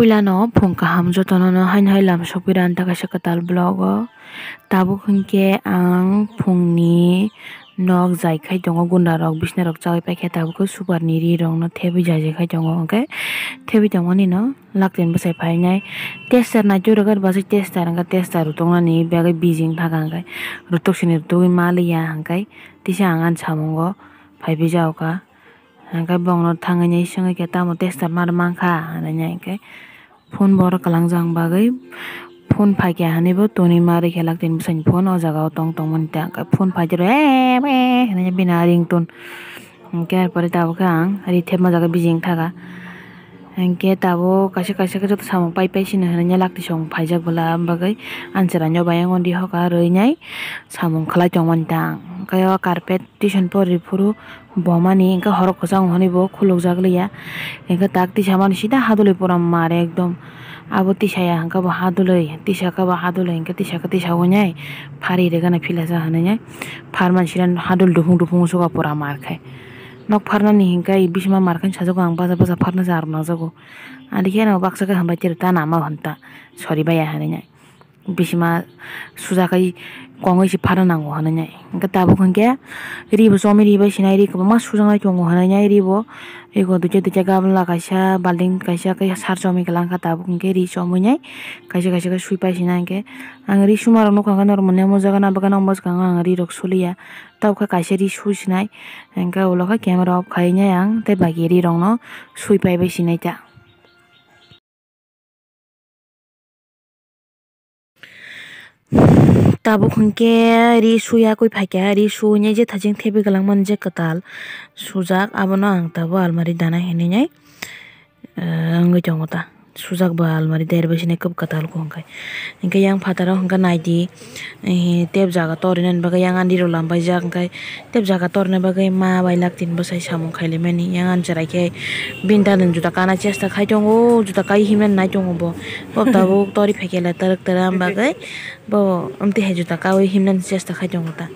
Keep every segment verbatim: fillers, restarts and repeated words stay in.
Puilano phung kaham jotono no haino hai lam sokphairani ta kaisa kwtal vlog o. Tabuk hinkhe ang phungni nok jai khai tongo, gunda rok bisna rok chaui paikha, tabuk khe super ni ri rok no thebwi jai jai khai tongo, hwnkhe thebwi tongmani no laktin bwsai phainai tester naitu rwgwi bwsai tester hwnkhe tester rw tongnani bagwi bijing thaka hwnkhe rwtok sini rwtugwi maliya hwnkhe tisa ang ani samungo phaibi jago kha. Hwnkhe bongno thangwi swngwi khe, "Tamo tester mar mankha?" hwnwi hwnkhe phone bo oro kwlangjak bagwi phone phaikha hwnwi bo toni ma rwkhe laktini bwsani phone o jaga o tong tongmani ta hwnkhe phone phaikhe ro, "Eee, eee," hwnwi bini a ringtone. Hwnkhe er pore tabuk khe ang ri thepma jaga bijing thaka. Hwnkhe tabuk kaisa kaisa khe joto samung pai pai sino hwnwi lakti song phaijak bwla, bagwi ani chwraino bai ang undi hoka rwinai samung khlai tongmani ta ang. Hwnkhe o carpet tison pori phuru bomani hwnkhe horok kwchang hwnwi bo khulukjak liya. Hwnkhe tak tisamani sida hadulwi pura mar ekdom. Abo tisaya hwnkhe bo hadulwi, tisakhe bo hadulwi, hwnkhe tisakhe tisa wngnai phari rwgana philasa hwnwi nai. Pharmani sida hadul duphung duphung suka pura mar khai. Nok pharnani hwnkhe bisima mar khai sajago ang, baja baja pharna se arok nangjago. Ani khe ano baksa khe hambai tiri ta nama hwn ta sori baya hwnwi nai. Bisima suja khai kongwi se phano nango hwnwi nai. Hwnkhe tabuk hwnkhe ri bo chomwi ri bai sinai, ri kwbangma sujaknai tongo hwnwi nai. Ri bo ri bo duicha duicha gabla kaisa balting kaisa khe sar chomwi kwlangkha, tabuk hwnkhe ri chomwi nai kaisa kaisa khe sui pai sinai. Hwnkhe ang ri suma rok nukha hwnkhe normal nemo jaga na bagwi nw bwskango ang ri rok suliya, tabuk khe kaisa ri sui sinai. Hwnkhe ulo khe camera off khai nai ang tei bagi ri rok no sui pai bai sinai ta. Tabuk hwnkhe ri suya kwi phaikha, ri suinai je thajeng thebwi kwlangmani je kwtal sujak, abono ang tabuk almari dana hinwi nai, eh, wngwi tongo ta. Sujak bo almari der bai sini kwb kwtal kho hwnkhe. Hwnkhe yang phataro hwnkhe naidi, eh, tep jaga torina bagwi yang ani rok lambaijak hwnkhe. Tei jaga torna bagwi ma bai laktini bwsai samung khailaimani. Yang ani chwrai khe bini dada ni juta kana chesta khai tongo, juta kai himnani nai tongo bo. Bo tabuk tori phaikhe le twrwk twrwk bagwi bo amtwi hai juta kaui himnani chesta khai tongo ta.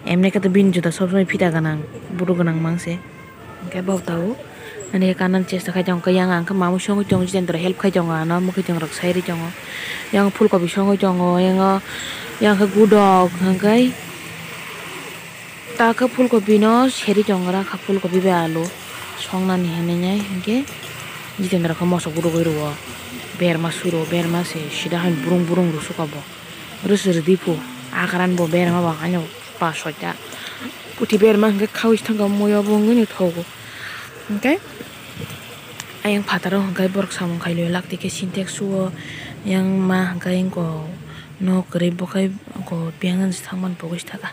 Emni khe to bini juta sob somoi phita gwnang, buru gwnang mang se. Hwnkhe bo tabuk ani kanani chesta khai tongo, yang ang khe mamui songwi tongo, Jitendra help khai tongo ano, mwkhwtwng rok sai ri tongo. Yang phulkobi songwi tongo, yang, yang khe gudok hwnkhe. Ta khe phulkobi no seri tongo, rakha phulkobi bai alu songnani hinwi nai hinkhe Jitendra khe mosok rwgwi rwo, berma suro, berma se sida hai burung burung rw suka bo, rwswk rwdi phu, akran bo berma bo haino pas soita puthi berma hinkhe khaui se thangkha, moya bo wngwi no thogo hinkhe ayang phataro hinkhe borok samung khailio, lakti khe sintex suo, yang ma hinkhe ongko nok kwrwi bo khe ongko biyang thangmani pogwi se thaka.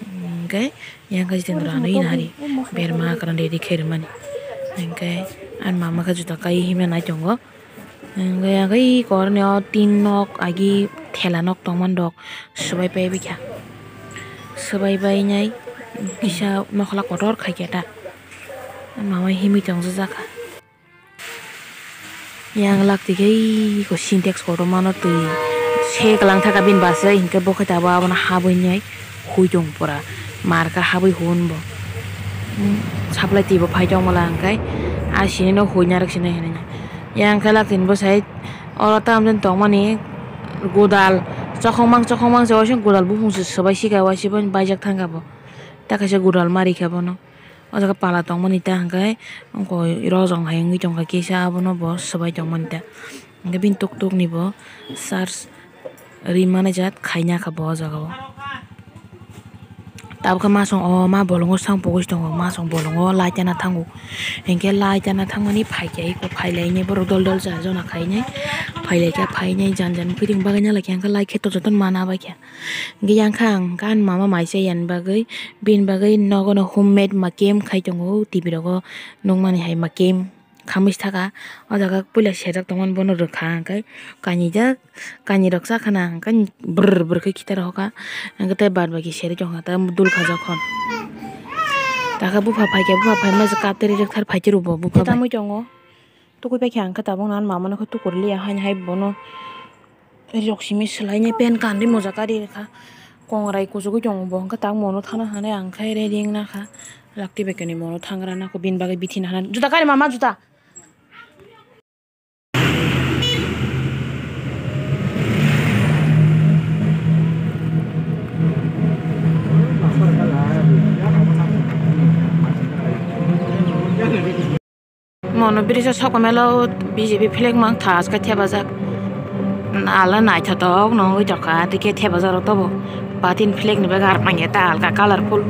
Hwnkhe yang khe Jitendra ano ina hari berma kwran ready khairwmani. Hwnkhe ani mama khe juta kai himna nai tongo. Hwnkhe yang khe koroni o tin nok agi thela nok tongmani rok swbai pai bikha. Swbai bai nai kisa nokhola kotor khaikhe ta. Ani mama himwi tongjakha. Yang lakti khe iko sintex kotorma no twi se kwlang thaka bini bwsai hinkhe bo khe tabuk abono habwi nai hui tong pura mar khe habwi hun bo supply twi bo phai tong mala hinkhe a sini no hui narwk sinai hinwi yang khe lakti ni bwsai oro tamjani tongmani godal chokhong mang chokhong mang se waisa godal buphung se swbai sika waisa baijak thangkha bo ta kaisa godal mari kha bono. O jaga pala tongmani ta hwnkhe ongkoi rojong hai wngwi tongkha kisa abono bo swbai tongmani ta hwnkhe bini tuk tuk ni bo charge rimani jat khaina kha bo o jaga o. Tabukhe masong o ma bolongo sang pogwi se tongo, masong bolongo light tana thango hinkhe light tana thangmani phaikhe eko phailaini borok dol dol ja jona khainai phailaikhe phainai jan jan muikwthwng bagwi nalaikhe hwnkhe light khe to jotono mana baikha. Hwnkhe yang khe ang khe ani mama mai chaya ni bagwi, bini bagwi nogo no homemade makem khai tongo, T V rogo nukmani hai makem khamwi se thaka. O jaga puila sejak tongmani bono rwkha, hwnkhe kainwi jak, kainwi rok chakhana, hwnkhe brr brr khe khitar hoka, hwnkhe tei bad baki serwi tongkha, tei dul khajak hwn. Takhe bupha phaikhe, bupha phaima je katrwi rwkthar phaikhe rwbo bupha bai. Tamwi tongo. Tukui paikha hwnkhe tabuk nang mama nokhe tukur liya haini hai bono rijok simi swlainai pen kanwi moja kari rwkha kongrai kuchugui tongo bo hwnkhe tak mono thana hinwi ang khe ready wngna kha lakti bai kani mono thangra nang khe bini bagwi bithi nana juta kari mama juta. Mono bridge o sok melo B J P flag mang thaske thepajak. Ala naithotok nw wngwi tongkha, tei khe thepajak rok tobo. Patin flag ni bagwi arpang ya ta alka colorful.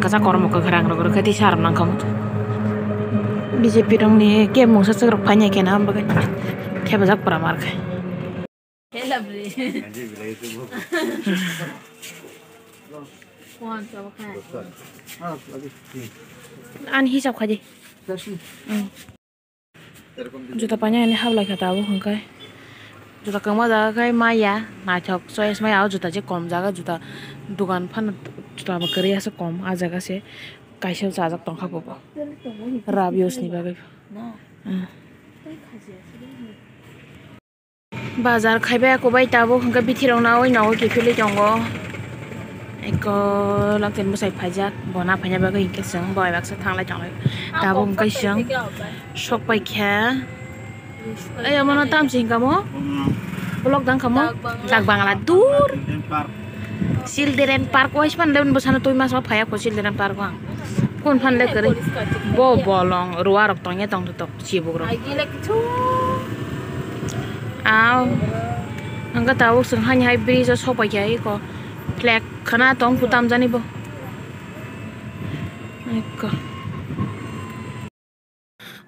Kwchak kormo kwkhwrang rok rwkhe tei sa rok nangkha. B J P rok ni khe mungsa swk rok phai nai khe na, am bagwi thepajak pura mar khe. Ani hisab khaidi. Juta paina ani hablai kha tabuk hwnkhe. Juta kwma jaga khai maya naithok choice maya o juta je kom jaga juta dukan phano juta bo kwrwi aswk kom ah jaga se kaisa chajak tongkha bobo. Rabios ni bagwi. Bazar khaibai kubai tabuk hwnkhe bithirok naui nogo kiphilwi tongo. Eko lakten bwsai phaijak, bo na phaina bagwi hwnkhe chwng boi baksa thanglai tonglai. Tabuk hwnkhe chwng sok paikha. Ei, omono tamsi hwnkha mo? Block dang kha mo? Dak Bangla dur. Children park wise phan leun bwsano twi mas ma phaiya kho children park o ang. Kun phan le kwrwi. Bo bolong ruwa rok tongya tong tok chibuk rok. Aw. Ang ka tabuk swng hani hai bridge o sok paikha iko. Flag khana tong phu tamjani bo. Iko.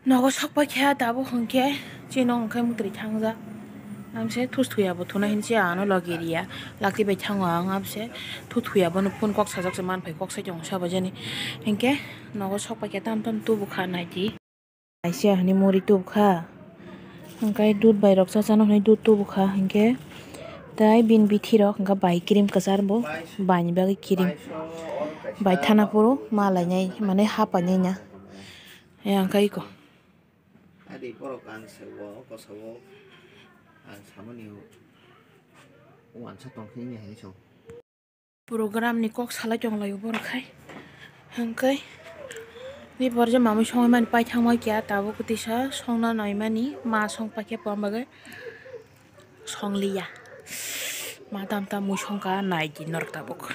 Nogo sok paikha tabuk hwnkhe chini nok hwnkhe mwtwrwi thangjak. Amse thus thuya bo thuna hinse ano logi riya. Lakti bai thango ang amse thu thuya bono phone kok sajak se man phai kok sai tongo sabo jani. Hinkhe nogo sok paikha tam tam tubukha naidi. Kaisa hwnwi muri tubukha. Hinkhe dud bai rok cha chana hwnwi dud tubukha hinkhe. Tai bini bithi rok hinkhe bai cream kwchar bo baini bagwi cream. Bai thana phuru ma lainai mane ha painai na. Yang kai ko. Adi borok ang sa o kosa o ang samani o wansa tongkhe ya hinwi sa o. Program ni kok salai tong lai o borok hai. Hwnkhe ni borok je mamui songwi mani paithak ma kya tabuk tisa songna nai mani ma song paikhe pom bagwi songliya. Ma tam tam mui songkha nai di norok tabuk.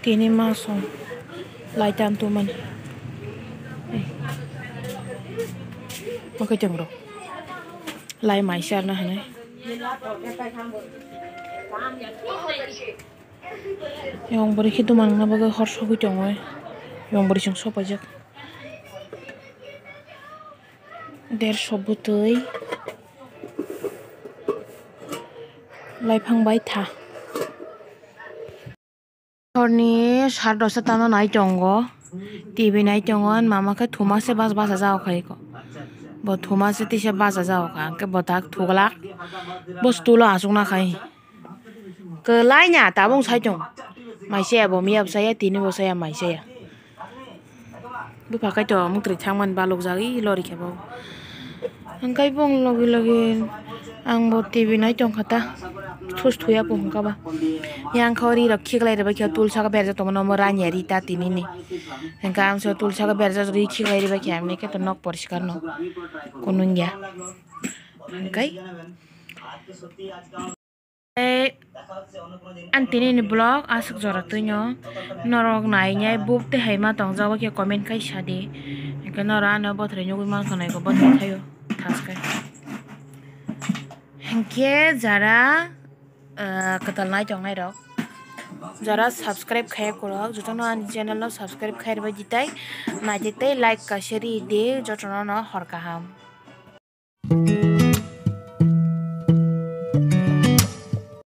Tini ma song lai tam tumani. Oke chwng rok lai mai charna hinwi. Yong bwrwi khe duman wngna bagwi hor sogwi tongo. Yong bwrwi chwng sopaijak. Derso bwtwi. Laiphang bai tha. Horni sar dosta tamo nai tongo. T V nai tongo, mama khe thuma se bas basa jao khai ko. Bo thuma se tisa basa jao kha, hwnkhe bo tak thuglak. Bo stool o achukna khai. Kwlai nya tabung sai tong. Mai saya bo miya bwsaya, tini bwsaya mai saya. Bupha kaitor mwtwrwi thangmani balukjagwi lori khe bo. Hwnkhe bong logi logi ang bo T V nai tongkha ta. Thus thuya bo hwnkha ba. Yang kha ri rok khiklai rwbaikhe tulsa khe berajak tongmani omo ranya ri ta tinini. Hwnkhe ang se tulsa khe berajak ri khiklai rwbaikhe ang nai khe to nok poriskar no kunung ya. Hwnkhe. Tei ani tini ni vlog aswk jora twino norok nainai buk tei hai ma tongjago khe comment khai sadi. Hwnkhe norok ano bothoroi nugwi mankha naiko bothoroi thaio thaskhe. Hwnkhe jara, ah, kwtal nai tongnai rok jara subscribe khaiya kwrwk jotono ani channel no subscribe khai rwbai di tai naidi tei like kaisa ri di jotono no hor kaham.